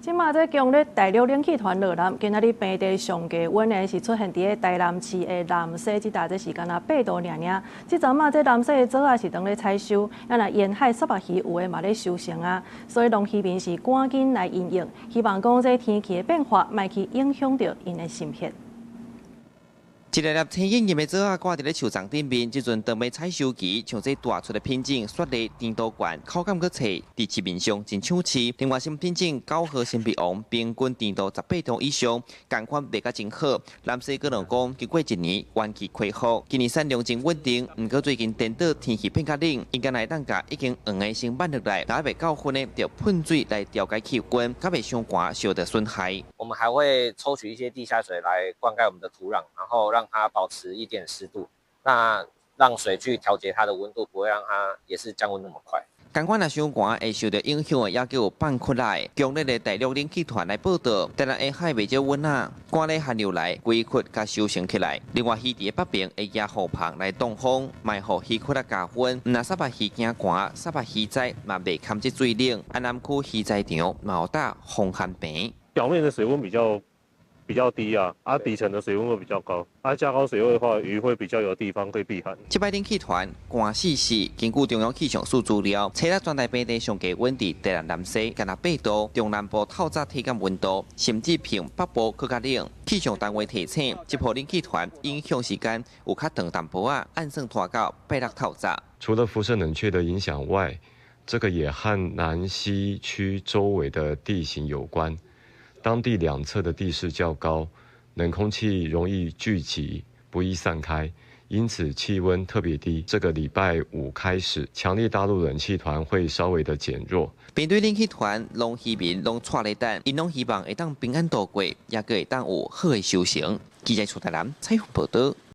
這馬這強烈大陸冷氣團落南，今仔日平地上低溫呢是出現佇咧台南市的南勢，這搭這時間啊8度爾爾。這陣仔這南勢的藻仔是當咧採收，啊若沿海虱目魚有的嘛咧收成啊，所以農漁民是趕緊來因應，希望講這天氣的變化莫去影響著𪜶的心血。一粒粒青豔豔的藻仔掛佇咧樹叢頂面，這陣當欲採收期，像這大出的品種，雪梨甜度懸，口感閣脆，佇市面上真搶市。另外新品種9號新碧王，平均甜度18度以上，仝款賣甲真好。南勢果農講，經過一年元氣恢復，今年產量真穩定。毋過最近顛倒天氣變較冷，應該會當共已經黃的先挽落來，若猶未夠薰的，著噴水來調節氣溫，較袂傷寒受著損害。我們還會抽取一些地下水來灌溉我們的土壤，然後讓它保持一點濕度，那讓水去調節它的溫度，不會讓它也是降溫那麼快。仝款若傷寒會受著影響的，也叫放窟來。強烈的大陸冷氣團來報道，台南沿海袂少溫啊，寒冷寒流來，規窟共收成起來。另外，魚池的北邊會加雨棚來擋風，莫予魚窟仔加溫。毋若虱目魚驚寒，虱目魚仔嘛袂堪這水冷。安南區魚仔場嘛有搭防寒棚。表面的水溫比較低啊，啊底層的水溫會比較高，啊加高水位的話，魚會比較有地方可以避寒。這擺冷氣團寒死死，根據中央氣象署資料，初六全台平地上低溫佇台南南勢，干焦8度，中南部透早體感溫度，甚至比北部閣較冷。氣象單位提醒，這波冷氣團影響時間有較長淡薄仔，按算拖到拜六透早。除了輻射冷卻的影響外，這個也和南溪區周圍的地形有關。當地兩側的地勢較高，冷空氣容易聚集，不易散開，因此氣溫特別低。這個禮拜五開始，強烈大陸冷氣團會稍微的減弱。面對冷氣團，農漁民攏掣咧等，𪜶攏希望會當平安度過，也閣會當有好的收成。記者出台南採訪報道。